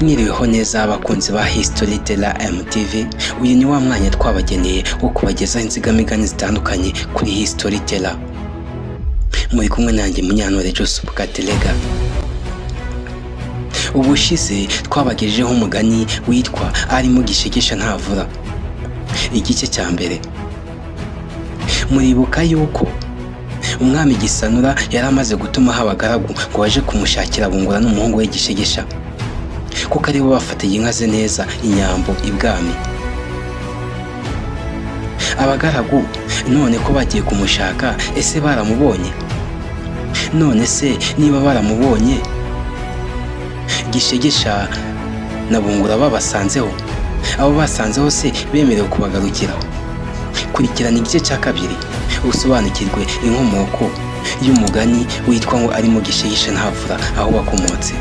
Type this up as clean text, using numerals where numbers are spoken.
Mwiriweho neza abakunzi ba History Teller MTV, uyu ni wa mwanya twabageneye wo kubagezaho insigamigani zitandukanye kuri History Teller. Muri kumwe nanjye Munyantore Joseph Katerega. Ubushize twabagejejeho umugani witwa arimo gishegesha ntavura, igice cya mbere. Muribuka yuko umwami Gisanura yari amaze gutumaho abagaragu ngo baje kumushakira Bungura n'umuhungu we Gishegesha, kuko aribo bafatiye inka ze neza inyambo ibwami. Abagaragu none ko bagiye kumushaka, ese baramubonye? None se niba baramubonye, Gishegesha na Bungura babasanzeho? Abo basanzeho se bemerewe kubagarukira? Kurikirana igice cya kabiri usobanukirwe inkomoko y'umugani witwa ngo arimo gishegesha ntavura, aho wakomotse.